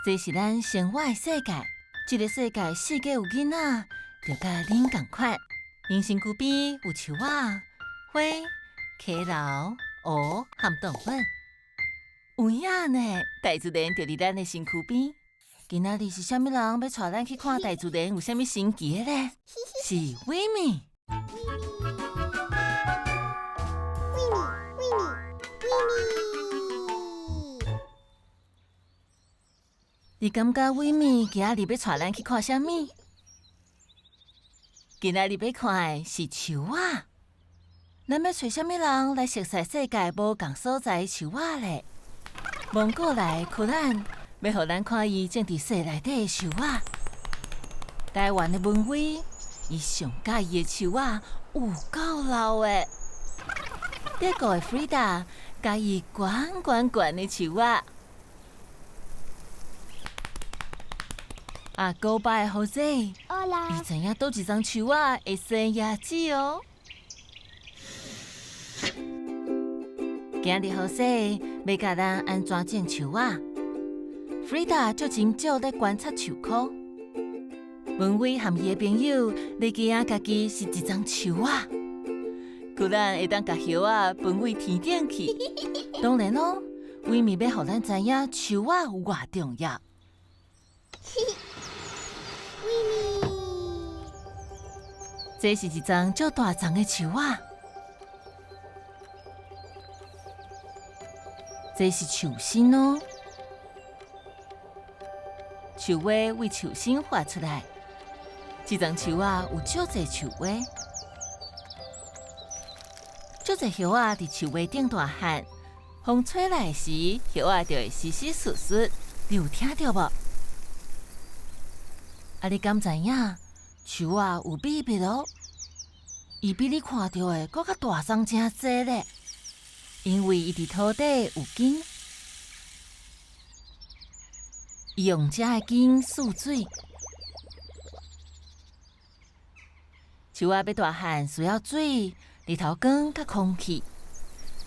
這是咱生活的世界，這个世界四界有囡仔，就佮恁仝款。𪜶身軀邊有樹仔、花、溪流、湖和動物。有影呢，大自然就佇咱的身軀邊。今仔日是啥物人欲帶咱去看大自然有啥物神奇的咧？是維米。維米，維米，維米。你感覺維米今仔日欲帶咱去看啥物？今仔日欲看的是樹仔。咱欲揣啥物人來熟悉世界無仝所在的樹仔咧？蒙古來的庫蘭欲予咱看伊種佇雪內底的樹仔。台灣的文威，伊上佮意的樹仔有夠老的。德國的弗里達佮意懸懸懸的樹仔。啊，古巴的何西，伊知影佗一叢樹仔會生椰子哦。今日何西欲教咱按怎種樹仔。弗里達足真少咧觀察樹棵。文威和伊的朋友咧驚家己是一叢樹仔，庫蘭會當共葉仔分位天頂去。當然囉，維米欲予咱知影樹仔有偌重要。維米，這是一叢足大叢的樹仔，這是樹身哦。樹芽為樹身發出來，這叢樹仔有足濟樹芽，足濟葉仔佇樹芽頂大漢，風吹來時，葉仔就會窸窸窣窣，你有聽著無？啊，你敢知影樹仔有秘密哦？伊比你看著的閣較大叢誠濟咧，因為伊佇土底有根，伊用遮的根蓄水。樹仔欲大漢需要水、日頭光佮空氣，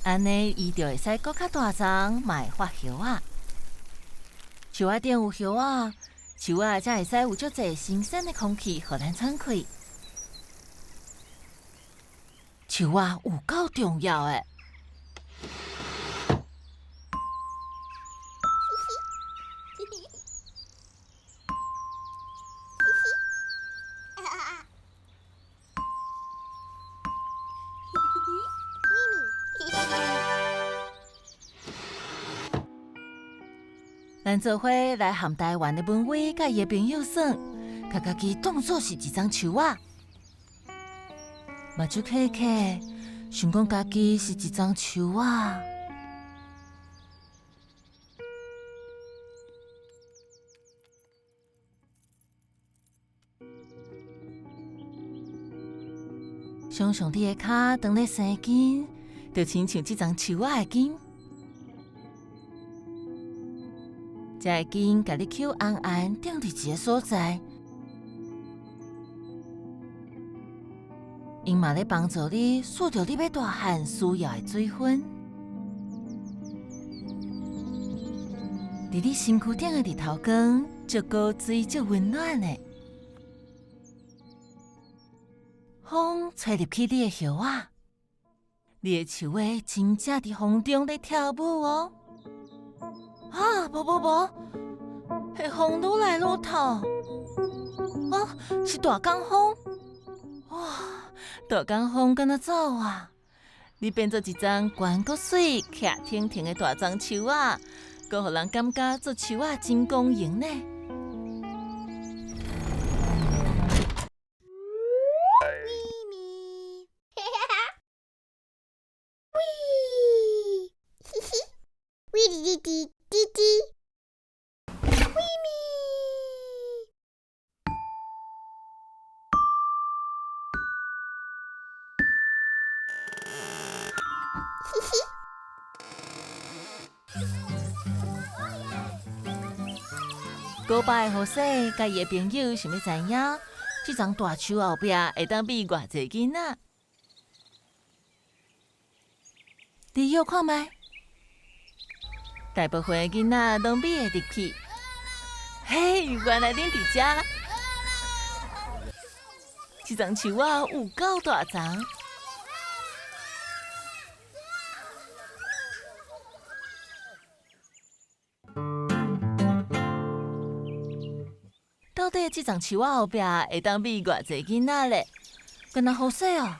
按呢伊就會使閣較大叢，嘛會發葉仔。樹仔頂有葉仔，樹仔才會使有足濟新鮮的空氣，予咱喘氣。樹仔有夠重要的。咱做伙來和台灣的文威佮伊的朋友耍，共家己當做是一叢樹仔，目睭瞌瞌，想講家己是一叢樹仔。想像你的跤當咧生根，就親像這叢樹仔的根。這个根共你抾絚絚釘佇一个所在，𪜶嘛咧幫助你蓄著你欲大漢需要的水分。佇你身軀頂的日頭光，足古錐足溫暖的。風吹入去你的葉仔，你的樹芽真正佇風中咧跳舞哦。啊，無無無，彼風愈來愈透，啊，是大江風，哇，大江風敢若走啊？你變做一叢懸閣媠、徛挺挺的大叢樹仔，閣予人感覺做樹仔真光榮呢。維米，喂，嘻嘻，維滴滴滴滴，維米，嘻嘻。古巴的何西佮伊的朋友想欲知影，這叢大樹後壁會當覕偌濟囡仔？你臆看覓，大部分的囡仔攏覕會入去。嘿，原來恁佇遮。這叢樹仔有夠大叢。到底這叢樹仔後壁會當覕偌濟囡仔咧？敢若好勢哦，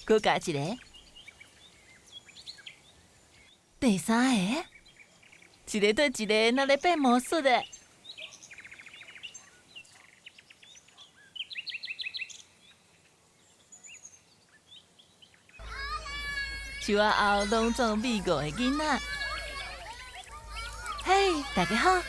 閣加一个，第三个，一个綴一个，若咧變魔術咧。樹仔後攏總覕五个囡仔。嘿，大家好。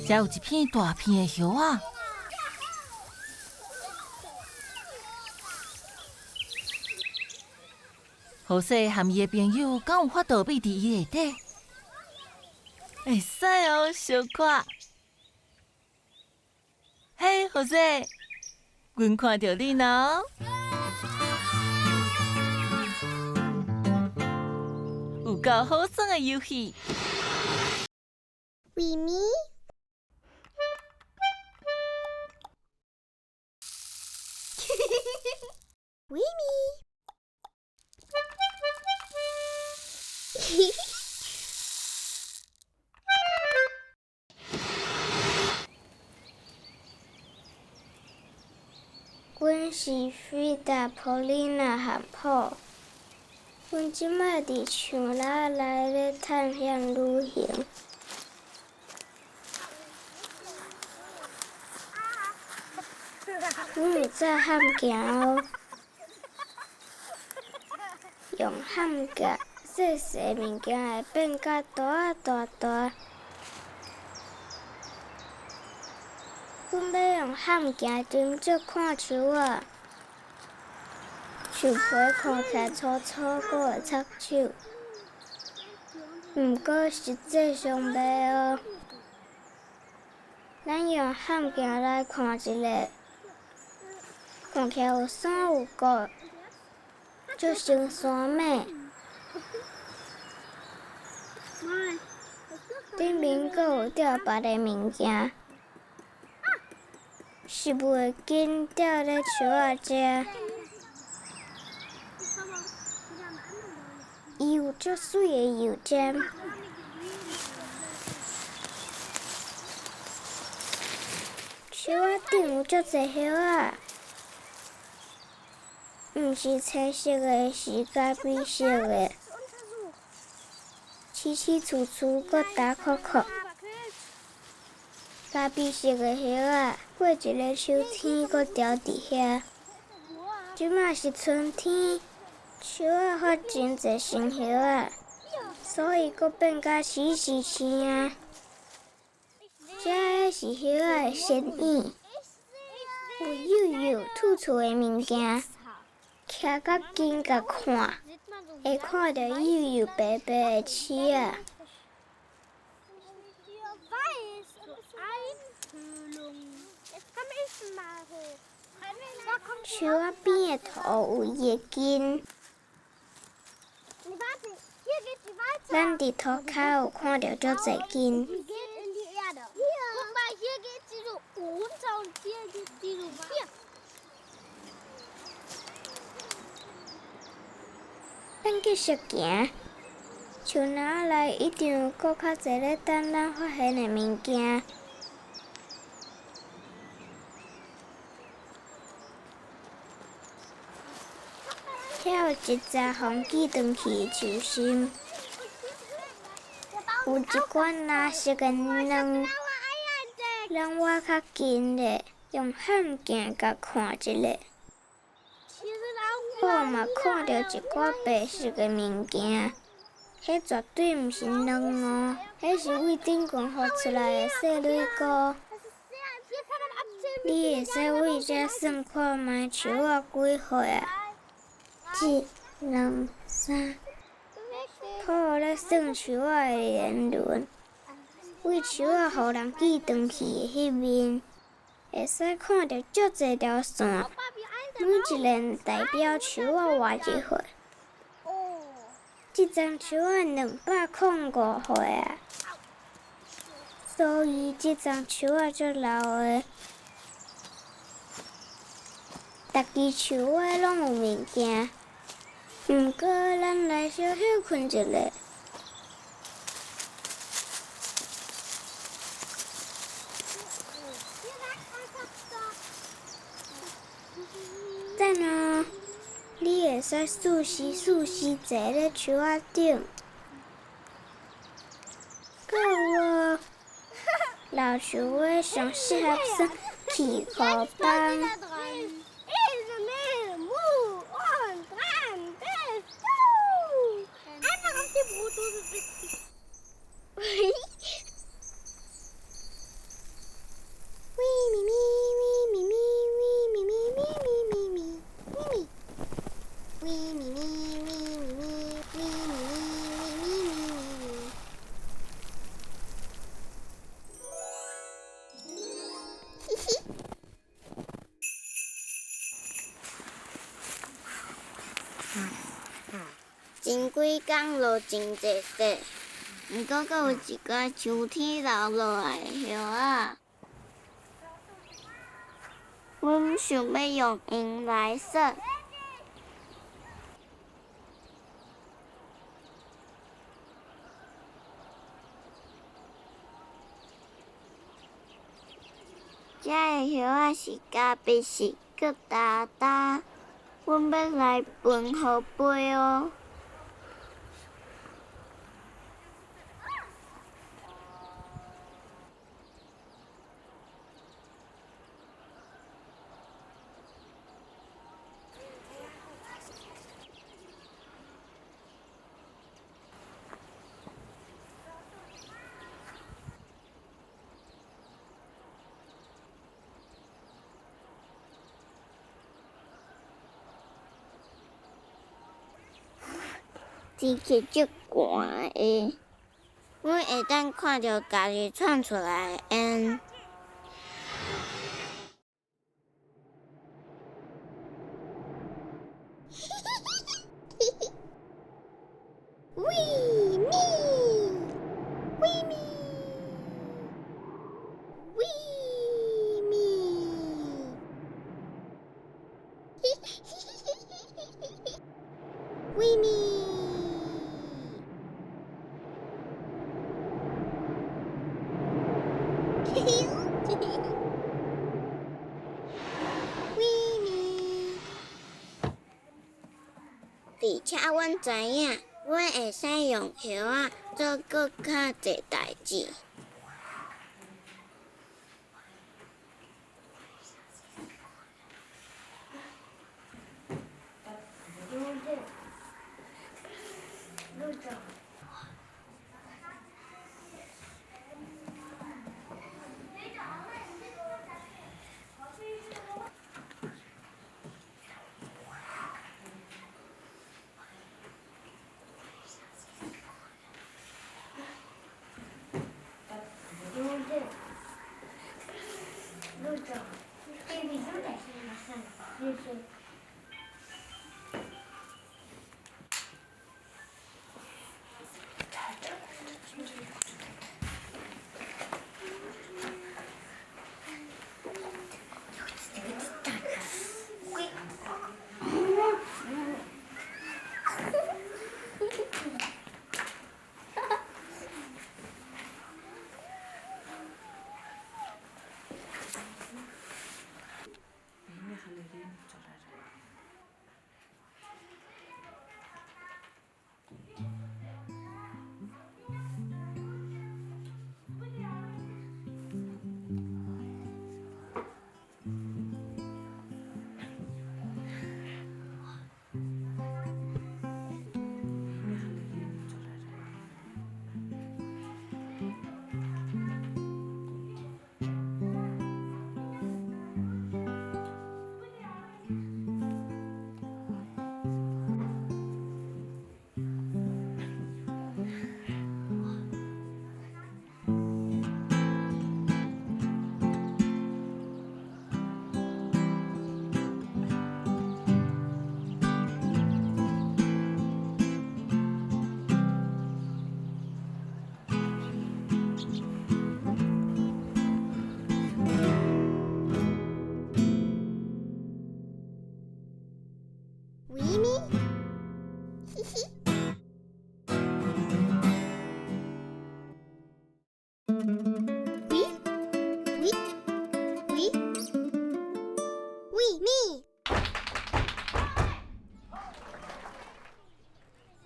遮有一片大片的葉仔，好勢和伊的朋友敢有法度覕佇伊下底？會使哦，小可。嘿，好勢，阮看著你囉。有夠好耍的遊戲。咪咪。咪咪。阮是 Frida、Paulina 和 Paul。阮這擺佇樹林內咧探險旅行。阮有紮頇鏡哦，用頇鏡細細物件會變甲大啊大大。阮欲用頇鏡斟酌看樹仔，樹皮看起來粗粗，閣會插手。毋過實際上袂哦。咱用頇鏡來看一下，看起來有山有谷，足像山馬。頂面閣有吊別个物件，食物的根吊咧樹仔遮。伊有足媠的油尖。樹仔頂有足濟葉仔，毋是青色的，是咖啡色的，刺刺蹙蹙，閣焦硞硞。咖啡色的葉仔，過一个秋天，閣牢佇遐。這馬是春天，樹仔發真濟新葉仔，所以閣變甲死死青啊。這个是葉仔的身影，有幼幼凸凸的物件，徛較近共看，會看著幼幼白白的刺仔。樹仔邊的土有伊的根，咱佇塗跤有看著足濟根。咱繼續行，樹林內一定有閣較濟咧等咱發現的物件。遐有一紮風寄斷去的樹心，有一寡藍色的卵。咱倚較近咧，用頇鏡共看一下。我嘛看著一寡白色的物件，彼絕對毋是卵哦，彼是對頂懸發出來的細蕊菇。你會使對遮算看覓樹仔幾歲啊？一、两、三，抱咧算树仔的年轮，为树仔予人锯断去的彼面，会使看著足濟條線，每一連代表樹仔活一歲。這欉樹仔205歲啊，所以這欉樹仔足老的。逐支樹仔攏有物件，毋過咱來小歇睏一下。等哦，你會使試試試試坐咧樹仔頂。閣有哦，老樹仔上適合耍氣鼓板。前幾工落真濟雪，毋過閣有一寡秋天留落來的葉仔。阮想欲用𪜶來耍。這个葉仔是咖啡色，閣焦焦。阮欲來分予飞哦。天氣足寒的，阮會當看著家己竄出來的煙。喂咪，喂咪，喂咪，喂咪。而且阮知影，阮會使用葉仔做閣較濟代誌。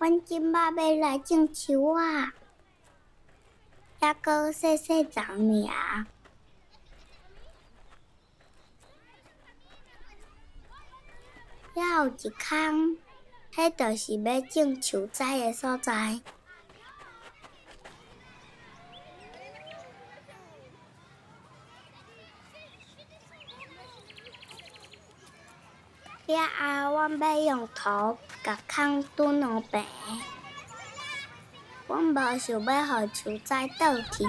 阮這擺欲來種樹仔，猶閣細細叢爾。遐有一空，彼就是欲種樹仔的所在。了後，阮欲用土共空撣兩平。阮無想欲予樹仔倒去。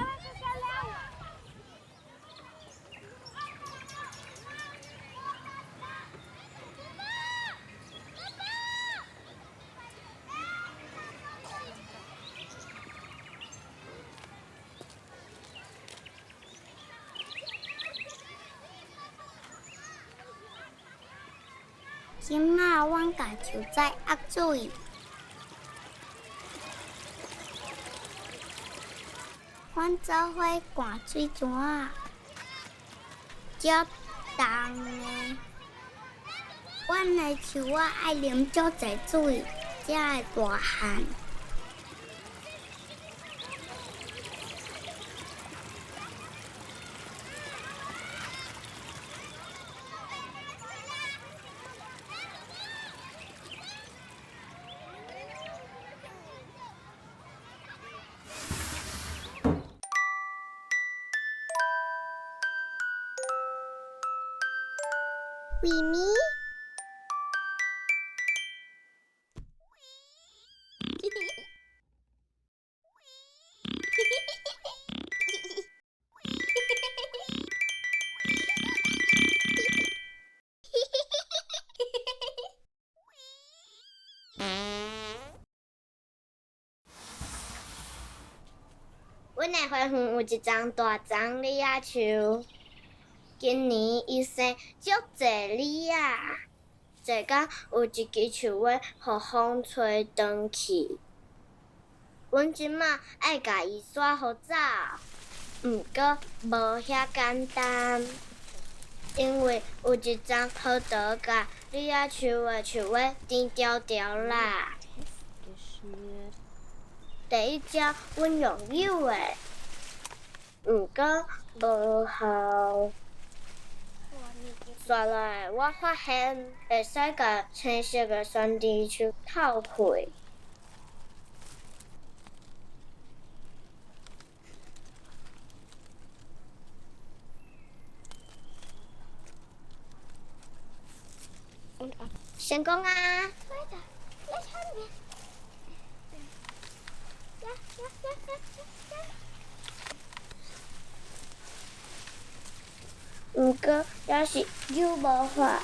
這馬阮共樹仔壓水。阮做伙灌水泉仔，足重的。阮的樹仔愛啉足濟水，才會大漢。咪咪。阮的花园有一丛大丛李仔树，今年伊生足济李仔。一工有一支树尾予风吹断去，阮这马爱共伊徙予走，毋过无遐简单，因为有一丛核桃共李仔树的树尾甜条条啦。第一招，阮用扭的，毋过无效。煞来，我发现会使共青色的酸甜树透气。成功啊！毋过犹是扭无法。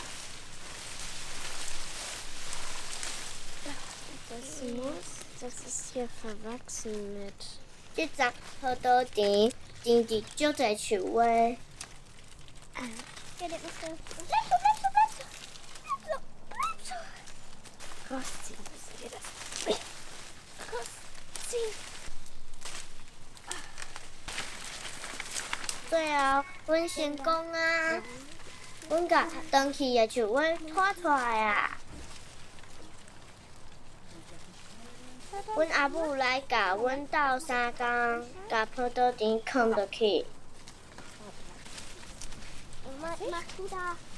Das muss, das ist hier verwachsen mit. 這丛核桃甜，甜佇足濟樹尾。 Rausziehen müssen wir das. Rausziehen. 最後，阮成功啊！阮共斷去的樹尾拖出來啊！阮阿母來共阮鬥相共，共葡萄甜囥落去。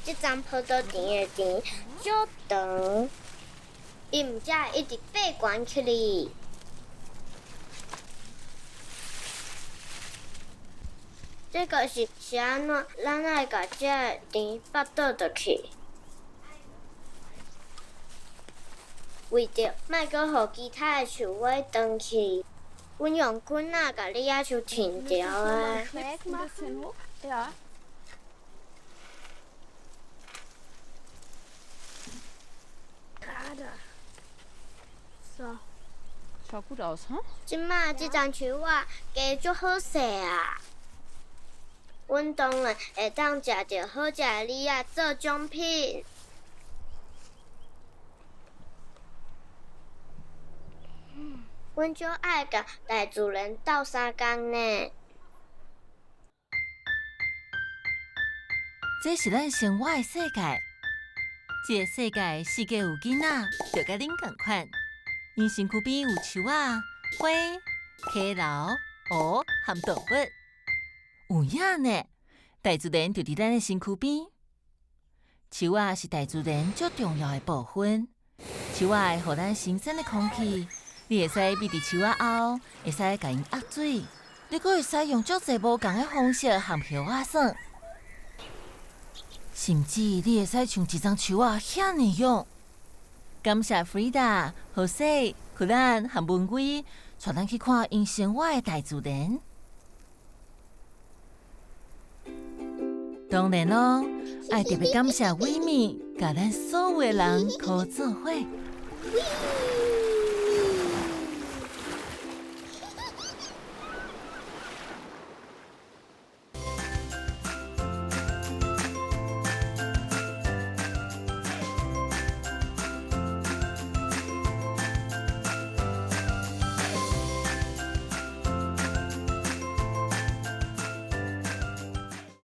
這叢葡萄甜的甜足長，伊毋才會一直爬懸起來。這個是是按怎？咱愛共這个甜腹倒落去，為著莫閣予其他的樹尾斷去，阮用棍仔共李仔樹停牢啊！ Ja. Gerade. So. Schaut gut aus, hm? 這馬這叢樹仔加足好勢啊！阮當然會當食著好食的李仔做獎品。阮足愛共大自然鬥相共呢。這是咱生活的世界，這个世界四界有囡仔，就佮恁仝款， 𪜶身軀邊有樹仔、花、溪流、湖和動物。有影呢，大自然就佇咱的身軀邊。樹仔是大自然最重要的部分。樹仔會予咱新鮮的空氣，你會使覕佇樹仔後，會使共𪜶握水，你閣會使用足濟無仝的方式和葉仔耍，甚至你會使像一叢樹仔遐爾勇。感謝 Frida、何西、克蘭和文威，帶咱去看𪜶生活的大自然。當然囉，愛特別感謝維米，共咱所有的人靠做伙。